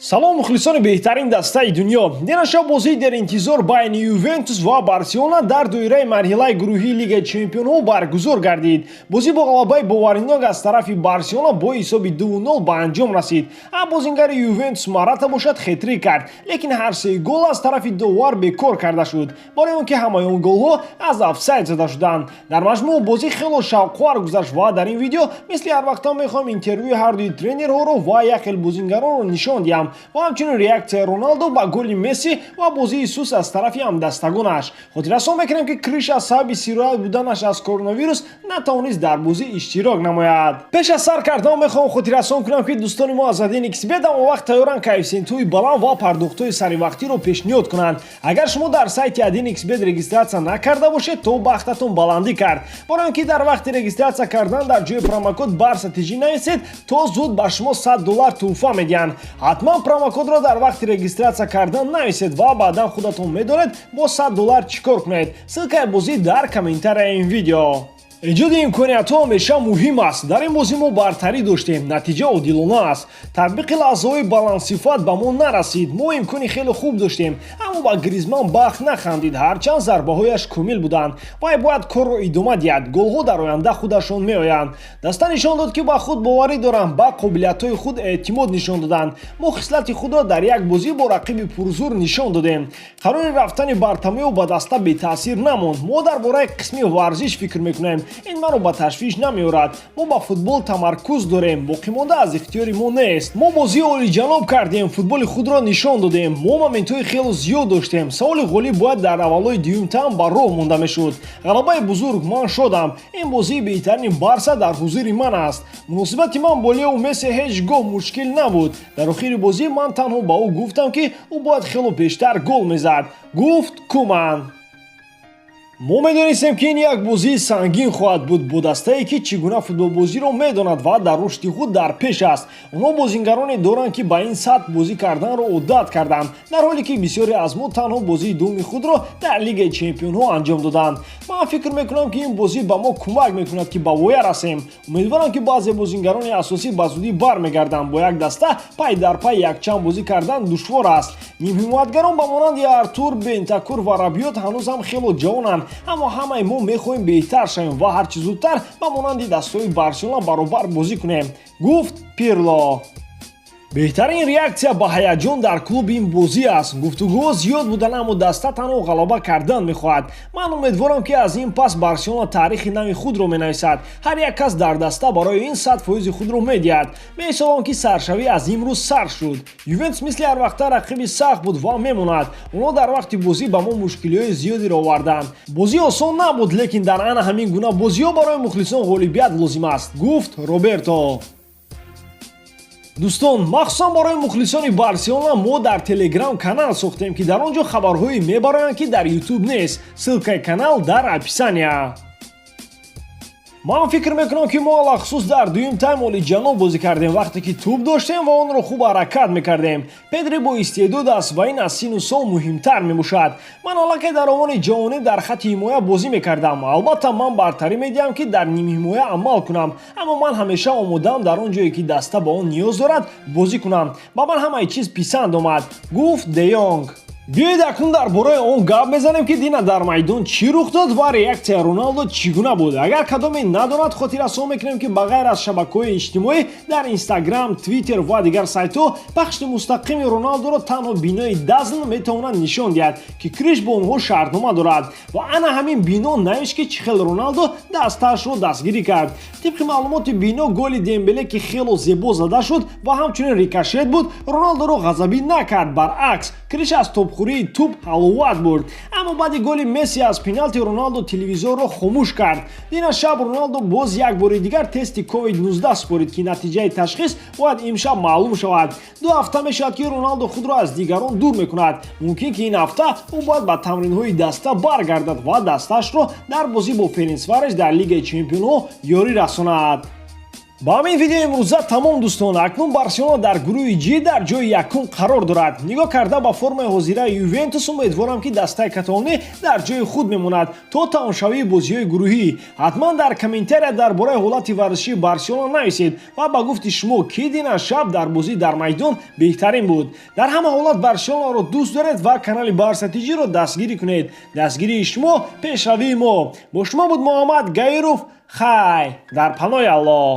Салом, мухлисони беҳтарин дастаи дунё! Динашаб бозии деринтизор байни Ювентус ва Барселона дар доираи марҳилаи гурӯҳии Лигаи чемпионҳо баргузор гардид. Бозӣ бо ғалабаи боваринок аз тарафи Барселона бо ҳисоби 2-0 ба анҷом расид. Аммо бозингари Ювентус Мората бошад, хетрик кард, лекин ҳар се гол аз тарафи довар бекор карда шуд, барои он ки ҳамаи он голҳо аз офсайд зада шуданд. Дар маҷмӯъ бозӣ хело шавқовар гузашт ва дар ин видео мисли ҳар вақта мехоҳам интервюи ҳардуи тренерҳоро ва як хел бозингаронро нишон диҳам ва ҳамчунин реаксияи Роналдо ба голи Месси ва бозии сус аз тарафи ҳамдастагонаш. Хотиррасон мекунем, ки Криш аз сабаби сироят буданаш аз коронавирус натавонист дар бозӣ иштирок намояд. Пеш аз сар кардан мехоҳам хотиррасон кунам, ки дӯстони мо аз 1xBet ҳама вақт тайёранд коэффисиентҳои баланд ва пардохтҳои саривақтиро пешниҳод кунанд. Агар шумо дар сайти 1xBet регистрация накарда бошед, то бахтатон баландӣ кард, барои он ки дар вақти регистрация кардан дар ҷои промокод Барса ТЖ нависед, то зуд ба шумо 100 доллар тӯҳфа медиҳанд. Ҳатман промокодро дар вақти регистрация кардан нависед ва баъдан худатон медонед, бо 100 доллар чӣ кор кунед. Ссылкаи бозӣ дар комментарияи ин видео. Эҷоди имкониятҳо ҳамеша муҳим аст. Дар ин бозӣ мо бартарӣ доштем, натиҷа одилона аст. Татбиқи лаҳзаҳои баландсифат ба мо нарасид. Мо имкони хеле хуб доштем, аммо ба Гризман бахт нахандид, ҳарчанд зарбаҳояш комил буданд. Вай бояд корро идома диҳад, голҳо дар оянда худашон меоянд. Даста нишон дод, ки ба худ боварӣ доранд, ба қобилиятҳои худ эътимод нишон доданд. Мо хислати худро дар як бозӣ бо рақиби пурзур нишон додем. Қарори рафтани Бартомеу ба даста бетаъсир намонд. Мо дар бораи қисми варзиш фикр мекунем, ин маро ба ташвиш намеорад. Мо ба футбол тамаркуз дорем, боқимонда аз ихтиёри мо нест. Мо бозии олиҷаноб кардем, футболи худро нишон додем. Мо моментҳои хело зиёд доштем. Саволи ғолиб бояд дар аввалои дуюм тайм ба роҳ монда мешуд. Ғалабаи бузург, ман шодам. Ин бозии беҳтарини Барса дар ҳузури ман аст. Муносибати ман бо Лео Месси ҳеҷ гоҳ мушкил набуд. Дар охири бозӣ ман танҳо ба ӯ гуфтам, ки ӯ бояд хело бештар гол мезад, гуфт Куман. Мо медонистем, ки ин як бозии сангин хоҳад буд бо дастае, ки чӣ гуна футболбозиро медонад ва дар рушди худ дар пеш аст. Онҳо бозингароне доранд, ки ба ин сатҳ бозӣ карданро одат карданд, дар ҳоле ки бисёре аз мо танҳо бозии дуюми худро дар Лигаи чемпионҳо анҷом доданд. Ман фикр мекунам, ки ин бозӣ ба мо кӯмак мекунад, ки ба воя расем. Умедворам, ки баъзе бозингарони асосӣ ба зудӣ бармегарданд. Бо як даста пай дар пай якчанд бозӣ кардан душвор аст. Нимҳимоятгарон ба монанди Артур, Бентакур ва Рабиот ҳанӯз ҳам хело ҷавонанд, аммо ҳамаи мо мехоҳем беҳтар шавем ва ҳарчи зудтар ба монанди дастаҳои Барселона баробар бозӣ кунем, гуфт Пирло. Беҳтарин реаксия ба ҳаяҷон дар клуб ин бозӣ аст. Гуфтугӯҳо зиёд буданд, аммо даста танҳо ғалаба кардан мехоҳад. Ман умедворам, ки аз ин пас Барселона таърихи нави худро менависад. Ҳар як кас дар даста барои ин 100 фоизи худро медиҳад. Меҳисобам, ки саршавӣ аз имрӯз сар шуд. Ювентус мисли ҳарвақта рақиби сахт буд ва мемонад. Онҳо дар вақти бозӣ ба мо мушкилиҳои зиёдеро оварданд. Бозӣ осон набуд, лекин дар ана ҳамин гуна бозиҳо барои мухлисон ғолибият лозим аст, гуфт Роберто. Дӯстон, махсусан барои мухлисони Барселона мо дар Телеграм канал сохтем, ки дар он ҷо хабарҳое мебароянд, ки дар Ютуб нест. Ссылкаи канал дар описания. Ман фикр мекунам, ки мо алахусус дар дуюм тайм олиҷаноб бозӣ кардем, вақте ки тӯб доштем ва онро хуб ҳаракат мекардем. Педри бо истеъдод аст ва ин аз сину сол муҳимтар мебошад. Ман аллакай дар овони ҷавонӣ дар хатти ҳимоя бозӣ мекардам. Албатта, ман бартарӣ медиҳам, ки дар нимҳимоя амал кунам, аммо ман ҳамеша омодаам дар он ҷое, ки даста ба он ниёз дорад, бозӣ кунам. Ба ман ҳамаи чиз писанд омад, гуфт Де Йонг. Биёед, акнун дар бораи он гап мезанем, ки дина дар майдон чӣ рух дод ва реаксияи Роналдо чӣ гуна буд. Агар кадоме надонад, хотиррасон мекунем, ки ба ғайр аз шабакаҳои иҷтимоӣ дар Инстаграм, Твиттер ва дигар сайтҳо пахши мустақими Роналдоро танҳо бинои DAZN метавонад нишон диҳад, ки Криш бо онҳо шартнома дорад. Ва ана ҳамин бино навишт, ки чӣ хел Роналдо дастаашро дастгирӣ кард. Тибқи маълумоти бино, голи Дембеле, ки хело зебо зада шуд ва ҳамчунин рикошет буд, Роналдоро ғазабӣ накард. Баръакс, Криш аз топхӯрии тӯб ҳаловат бурд. Аммо баъди голи Месси аз пеналти Роналдо телевизорро хомӯш кард. Дина шаб Роналдо боз як бори дигар тести COVID-19 супорид, ки натиҷаи ташхис бояд имшаб маълум шавад. 2 ҳафта мешавад, ки Роналдо худро аз дигарон дур мекунад. Мумкин, ки ин ҳафта ӯ бояд ба тамринҳои даста баргардад ва дастаашро дар бозӣ бо Ференсвареш дар Лигаи чемпионҳо ёрӣ расонад. Ба ҳамин видео имрӯза тамом, дӯстон. Акнун Барселона дар гурӯҳи Ҷи дар ҷои якум қарор дорад. Нигоҳ карда ба формаи ҳозираи Ювентус, умедворам, ки дастаи каталонӣ дар ҷои худ мемонад то тамомшавии бозиҳои гурӯҳӣ. Ҳатман дар комментария дар бораи ҳолати варзишии Барселона нависед ва ба гуфти шумо, ки дина шаб дар бозӣ дар майдон беҳтарин буд. Дар ҳама ҳолат Барселонаро дӯст доред ва канали Барса Тиҷиро дастгирӣ кунед. Дастгирии шумо пешравии мо. Бо шумо буд Муҳаммад Гаиров. Хай, дар паноҳи Аллоҳ.